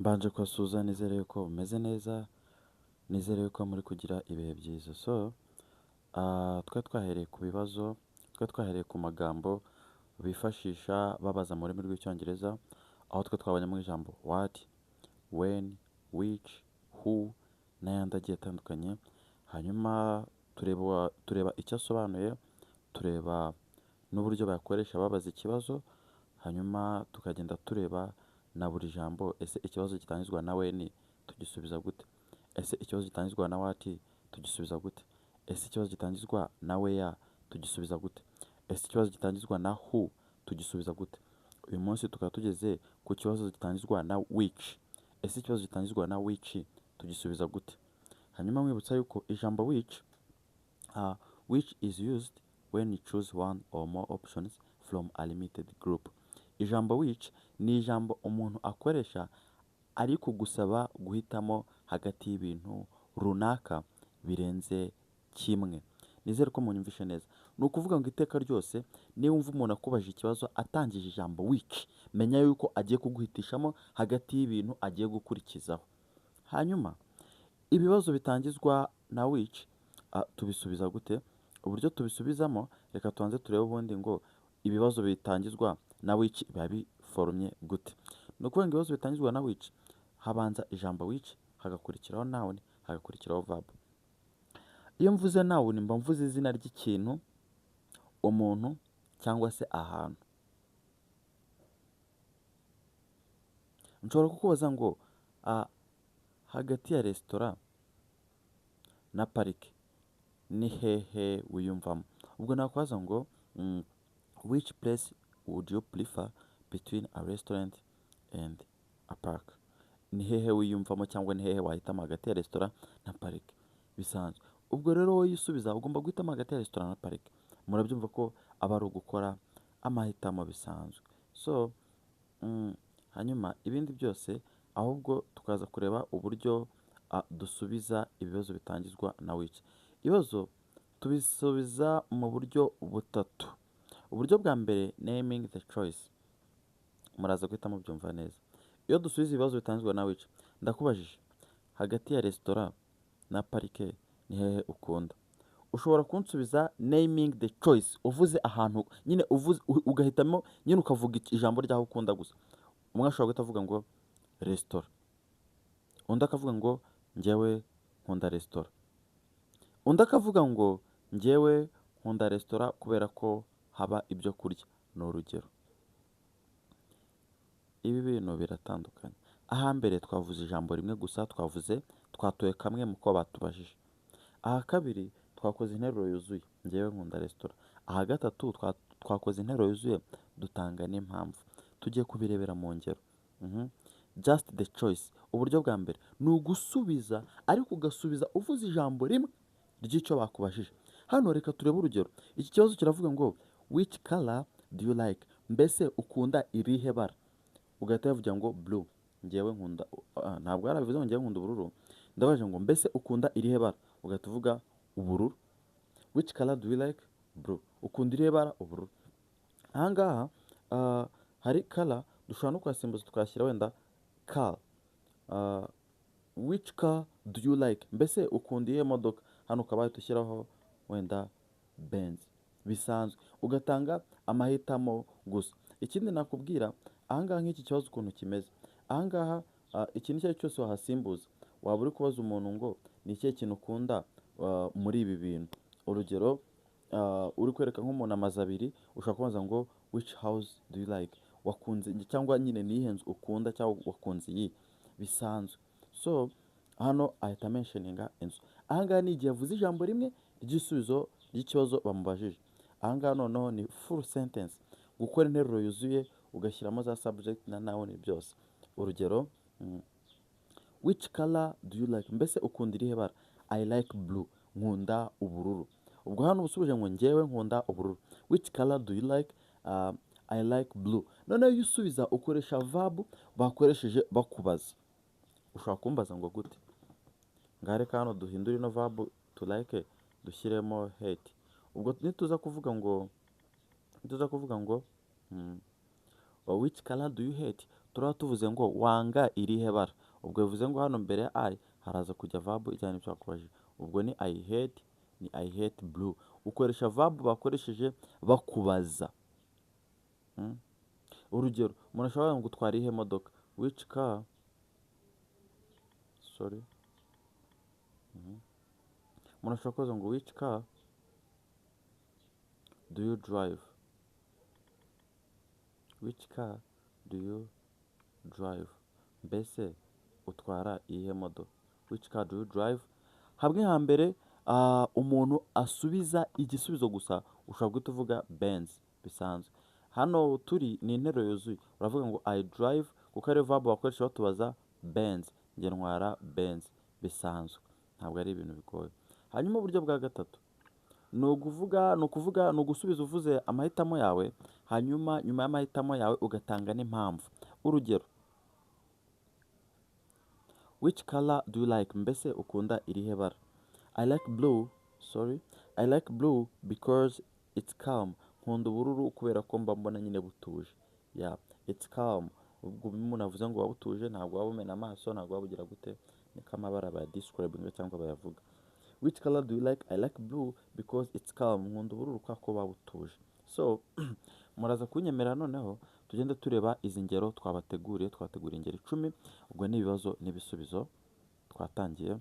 Mbanje kubasuhuza, nizere yuko mumeze neza, nizere yuko muri kugira ibihe byiza. So, twari twahereye ku bibazo, twari twahereye ku magambo bifashisha babaza mu rurimi rw'Icyongereza, aho twe twabonyemo ijambo what, when, which, who n'ayandi agiye atandukanye, hanyuma tureba icyo asobanuye, tureba n'uburyo bayakoresha babaza ikibazo, hanyuma tukagenda tureba na buri jambo: ese ikibazo gitangizwa na when tugisubiza gute? Ese ikibazo gitangizwa na what tugisubiza gute? Ese ikibazo gitangizwa na where tugisubiza gute? Ese ikibazo gitangizwa na who tugisubiza gute? Uyu munsi tukaba tugeze ku kibazo gitangizwa na which. Ese ikibazo gitangizwa na which tugisubiza gute? Hanyuma mwibutsa yuko ijambo which, which is used when you choose one or more options from a limited group. Ijambo which ni ijambo umuntu akoresha ari kugusaba guhitamo hagati y'ibintu runaka birenze kimwe. Nizere ko munyumvishe neza. Ni ukuvuga ngo iteka ryose niba wumva umuntu akubajije ikibazo atangije ijambo which, menya yuko agiye kuguhitishamo hagati y'ibintu agiye gukurikizaho. Hanyuma ibibazo bitangizwa na which tubisubiza gute? Uburyo tubisubizamo, reka tubanze turebe ubundi ngo ibibazo bitangizwa na which biba biforomye gute. Ni ukuvuga ngo ibibazo bitangizwa na which, habanza ijambo which, hagakurikiraho noun, hagakurikiraho verb. Iyo mvuze noun, mba mvuze izina ry'ikintu, umuntu cyangwa se ahantu. Nshobora kukubaza ngo hagati ya resitora na parike ni hehe wiyumvamo? Ubwo nakubaza ngo which place would you prefer between a restaurant and a park? Ni hehe wiyumvamo cyangwa ni hehe wahitamo hagati ya resitora na parike? Bisanzwe. Ubwo rero wowe usubiza ugomba guhitamo hagati ya resitora na parike. Murabyumva ko aba ari ugukora amahitamo bisanzwe. So, hanyuma ibindi byose ahubwo tukaza kureba uburyo dusubiza ibibazo bitangizwa na which. Ibibazo tubisubiza mu buryo butatu. Uburyo bwa mbere, naming the choice. Muraza guhita mubyumva neza. Iyo dusubiza ibibazo bitangizwa na which, ndakubajije hagati ya resitora na parike ni hehe ukunda? Ushobora kunsubiza naming the choice, uvuze ahantu nyine, uvuze ugahitamo nyine, ukavuga ijambo ry'aho ukunda gusa. Umwe ashobora guhita avuga ngo resitora, undi akavuga ngo njyewe nkunda resitora, undi akavuga ngo njyewe nkunda resitora kubera ko haba ibyo kurya, ni urugero. Ibi bintu biratandukanye. Ahambere twavuze ijambo rimwe gusa, twavuze, twatoye kamwe mu ko batubajije. Aha kabiri twakoze interuro yuzuye, njyewe nkunda resitora. Aha gatatu twakoze interuro yuzuye, dutanga n'impamvu. Tugiye kubirebera mu ngero. Just the choice. Uburyo bwa mbere ni ugusubiza, ariko ugasubiza uvuze ijambo rimwe ry'icyo bakubajije. Hano reka turebe urugero. Iki kibazo kiravuga ngo which color do you like? Mbese ukunda irihe bara? Ugahita uvuga ngo blue. Njyewe nkunda, ntabwo yarabivuze ngo njyewe nkunda ubururu. Ndabaje ngo mbese ukunda irihe bara? Ugahita uvuga ubururu. Which color do you like? Blue. Ukunda irihe bara? Ubururu. Aha ngaha hari color dushobora no kuhasimbuza tukahashyira wenda car. Which car do you like? Mbese ukunda iyihe modoka? Hano ukaba wahita ushyiraho wenda Benz. Bisanzwe. Ugatanga amahitamo gusa. Ikindi nakubwira, aha ngaha nk'iki kibazo ukuntu kimeze. Aha ngaha ikintu icyo ari cyo cyose wahasimbuza. Waba uri kubaza umuntu ngo ni ikihe kintu ukunda muri ibi bintu. Urugero, uri kwereka nk'umuntu amazu abiri, ushobora kubaza ngo which house do you like? Wakunze cyangwa nyine ni iyihe nzu ukunda cyangwa wakunze iyi? Bisanzwe. So, hano ahita mentioninga inzu. Aha ngaha ni igihe avuze ijambo rimwe ry'igisubizo ry'ikibazo bamubajije. Aha ngaha noneho ni full sentence. Gukora interuro yuzuye, ugashyiramo za subject na noun byose. Urugero, which color do you like? Mbese ukunda irihe bara? I like blue. Nkunda ubururu. Ubwo hano usubije ngo njyewe nkunda ubururu. Which color do you like? I like blue. Noneho iyo usubiza ukoresha verb bakoresheje bakubaza. Ushobora kumbaza ngo gute? Ngaha reka hano duhindure ino verb to like, dushyiremo hate. Ubwo nituza kuvuga ngo which color do you hate? Tuba Turaba tuvuze ngo wanga irihe bara. Ubwo bivuze ngo hano mbere ya I haraza kujya verb ijyana n'ibyo bakubajije. Ubwo ni I hate, ni I hate blue. Ukoresha verb bakoresheje bakubaza. Urugero, umuntu ashobora ngo utwara iyihe modoka? Which car? Sorry. Umuntu ashobora kubaza ngo which car do you drive? Which car do you drive? Mbese utwara iyihe modoka? Which car do you drive? Hamwe hambere umuntu asubiza igisubizo gusa, ushobora guhita uvuga Benz bisanzwe. Hano turi ni interuro yuzuye, uravuga ngo I drive kuko ariyo verb bakoresha batubaza Benz, njye ntwara Benz bisanzwe, ntabwo ari ibintu bigoye. Hanyuma uburyo bwa gatatu ni ukuvuga ni ugusubiza uvuze amahitamo yawe, hanyuma nyuma y'amahitamo yawe ugatanga n'impamvu. Urugero, which color do you like? Mbese ukunda irihe bara? I like blue, sorry, I like blue because it's calm. Nkunda ubururu kubera ko mba mbona nyine butuje. Yeah, it's calm. Ubwo umuntu avuze ngo waba utuje, ntabwo waba umena amaso, ntabwo waba ugira gute, niko amabara bayadescribinga cyangwa bayavuga. Which color do you like? I like blue because it's calm. Nkunda ubururu kubera ko buba butuje. So muraza kunyemerera noneho tugende tureba izi ngero twabateguriye. Twabateguriye ingero 10, ubwo ni ibibazo n'ibisubizo. Twatangiye.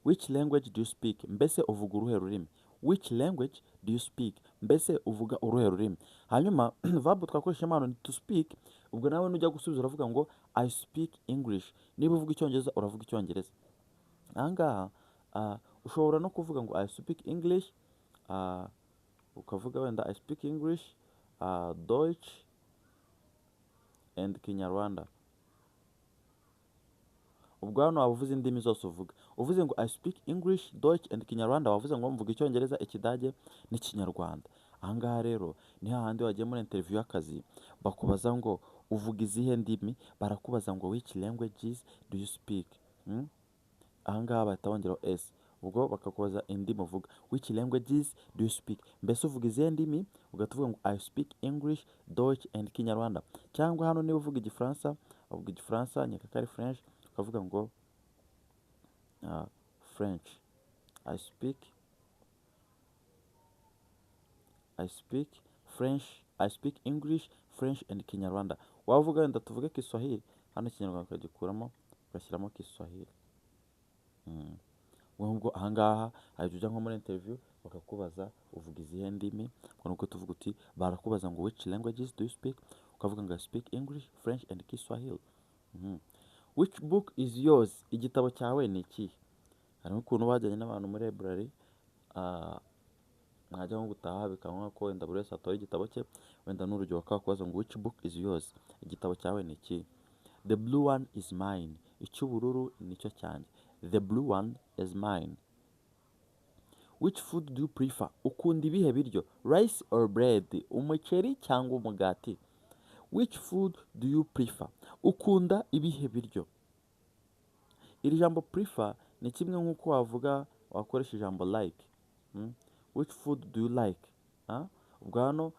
Which language do you speak? Mbese uvuga uruhe rurimi? Which language do you speak? Mbese uvuga uruhe rurimi? Hanyuma verb twakoresha hano ni to speak. Ubwo nawe nujya gusubiza uravuga ngo I speak English. Niba uvuga Icyongereza, uravuga Icyongereza. Aha ngaha ushobora no kuvuga ngo I speak English, ukavuga wenda I speak English, Deutsch and Kinyarwanda. Ubwo hano waba uvuze indimi zose uvuga. Uvuze ngo I speak English, Deutsch and Kinyarwanda, wavuze ngo mvuga Icyongereza, Ikidage n'Ikinyarwanda. Aha ngaha rero ni hahandi wagiye muri interview y'akazi, bakubaza ngo uvuga izihe ndimi, barakubaza ngo which languages do you speak? Aha ngaha bahita bongeraho s, ubwo bakakubaza indimi uvuga. Which languages do you speak? Mbese uvuga izihe ndimi? Ugahita uvuga ngo I speak English, Deutsch and Kinyarwanda. Cyangwa hano niba uvuga Igifaransa, uvuga Igifaransa, nkeka ko ari French, ukavuga ngo French. I speak French, I speak English, French and Kinyarwanda. Wavuga wenda tuvuge Kiswahili, hano Ikinyarwanda ukagikuramo ugashyiramo Kiswahili. Ubwo aha ngaha hahita ujya nko muri interview bakakubaza uvuga izihe ndimi, ubwo nuko tuvuga uti barakubaza ngo which languages do you speak, ukavuga ngo I speak English, French and Kiswahili. Which book is yours? Igitabo cyawe ni ikihe? Harimo ukuntu bajyanye n'abantu muri library, mwajya nko gutaha bikaba ngombwa ko wenda buri wese atora igitabo cye, wenda n'urugero bakakubaza ngo which book is yours? Igitabo cyawe ni ikihe? The blue one is mine. Icy'ubururu nicyo cyanjye. The blue one is mine. Which food do you prefer? Ukunda ibihe biryo? Rice or bread? Umuceri cyangwa umugati? Which food do you prefer? Ukunda ibihe biryo? Iri jambo prefer ni kimwe nk'uko wavuga wakoresha ijambo like. Which food do you like? Ah? Ubwo hano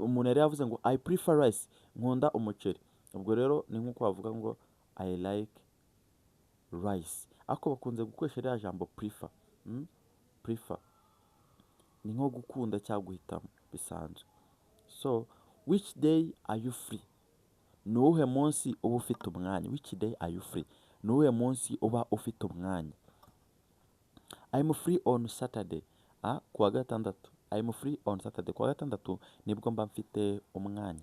umuntu yari yavuze ngo I prefer rice, nkunda umuceri. Ubwo rero ni nk'uko wavuga ngo I like rice. Ariko bakunze gukoresha ririya jambo prefer. Prefer ni nko gukunda cyangwa guhitamo bisanzwe. So which day are you free? Ni uwuhe munsi uba ufite umwanya? Which day are you free? Ni uwuhe munsi uba ufite umwanya? I'm free on Saturday. Ah, kuwa gatandatu. I'm free on Saturday. Kuwa gatandatu nibwo mba mfite umwanya.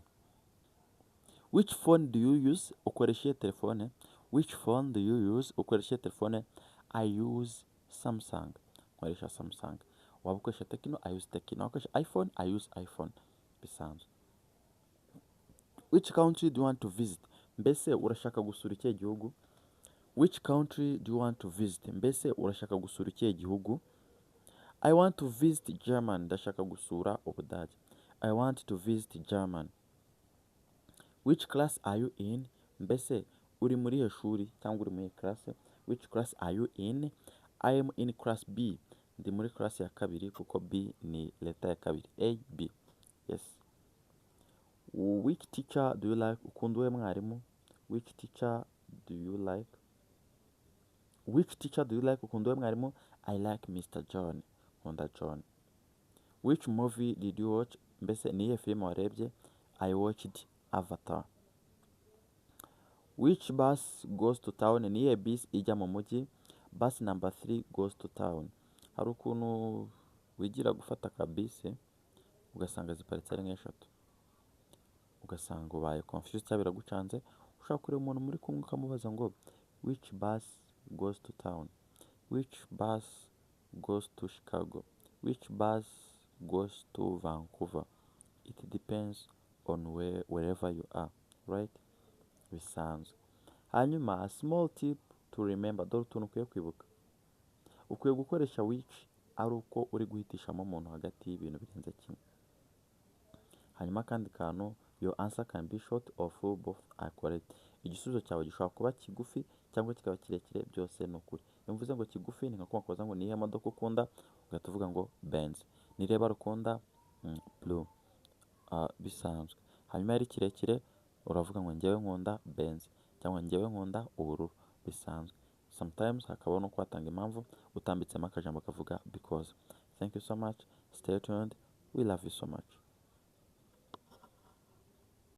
Which phone do you use? Ukoresha iyihe telefone? Which phone do you use? Ukoresha iyihe telefone? I use Samsung. Nkoresha Samsung. Waba ukoresha Tecno, I use Tecno. Waba ukoresha iPhone, I use iPhone. Bisanzwe. Which country do you want to visit? Mbese urashaka gusura ikihe gihugu? Which country do you want to visit? Mbese urashaka gusura ikihe gihugu? I want to visit Germany. Ndashaka gusura Ubudage. I want to visit Germany. Which class are you in? Mbese uri muri ihe shuri cyangwa uri muri class? Which class are you in? I am in class B. Ndi muri class ya kabiri kuko B ni letter ya kabiri. A, B. Yes. Which teacher do you like? Ukunda uwuhe mwarimu? Which teacher do you like? Which teacher do you like? Ukunda uwuhe mwarimu? I like Mr John. Nkunda John. Which movie did you watch? Mbese ni iyihe filime warebye? I watched Avatar. Which bus goes to town? Ni iyihe bisi ijya mu mujyi? Bus number 3 goes to town. Hari ukuntu wigira gufata akabisi ugasanga ziparitse ari nk'eshatu, ugasanga ubaye confused cyangwa biragucanze. Ushobora kureba umuntu muri kumwe ukamubaza ngo: "Which bus goes to town? Which bus goes to Chicago? Which bus goes to Vancouver?" It depends on wherever you are, right? Bisanzwe. Hanyuma, a small tip to remember, dore utuntu ukwiye kwibuka. Ukwiye gukoresha "which" ari uko uri guhitishamo umuntu hagati y'ibintu birenze kimwe. Hanyuma akandi kantu, your answer can be short or full, both are correct. Igisubizo cyawe gishobora kuba kigufi cyangwa kikaba kirekire, byose ni ukuri. Iyo mvuze ngo kigufi, ni nka kumwe kubaza ngo: "Ni iyihe modoka ukunda?" Ugahita uvuga ngo: "Benz." "Ni irihe bara ukunda?" Blue. Bisanzwe. Hanyuma ari kirekire, uravuga ngo: "Njyewe nkunda Benz" cyangwa "Njyewe nkunda ubururu." Bisanzwe. Sometimes hakabaho no kuhatanga impamvu, utambitsemo akajambo kavuga "because". Thank you so much. Stay tuned. We love you so much.